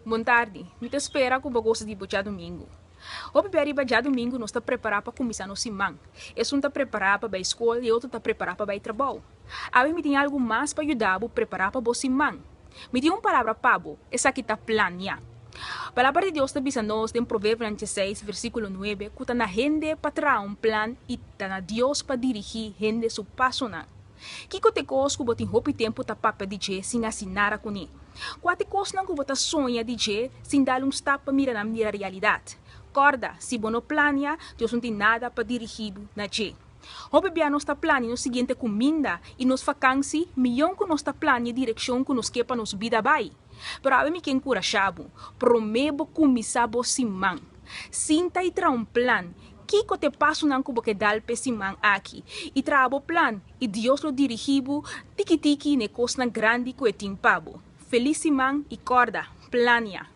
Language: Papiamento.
Bon tardi. Mi ta spera ku bo a gosa di bo djadumingu. Hopi bia riba djadumingu nos ta prepará pa kuminsá nos siman. Esun ta prepará pa bai skol i e otro ta prepará pa bai trabou. Awe mi tin algu mas pa yuda bo prepará pa bo siman. Mi tin un palabra pa bo, esaki ta plania. Palabra di Dios ta bisa nos den Proverbionan dieseis versíkulo nuebe ku ta na hende pa traha un plan i ta na Dios pa dirigí hende su pasonan. Kiko ta e kos ku bo tin hopi tempu ta papia di dje sin hasi nada kuné? Kua ta e kosnan ku bo ta soña di dje sin dal un stap pa mira nan bira realidat? Kòrda, si bo no plania, Dios no tin nada pa dirigí bo na dje. Hopi bia nos ta plania nos siguiente kuminda i nos fakansi, mion ku nos ta plania e direkshon ku nos ke pa nos bida bai. Pero awe mi ke enkurashá bo, promé bo kuminsá bo siman. Sinta i traha un plan. Kiko ta e pasonan ku bo ke dal p'e siman aki? I traha bo plan, i Dios lo dirigí bo tiki tiki na e kosnan grandi ku e tin pa bo. Felis siman i kòrda, plania!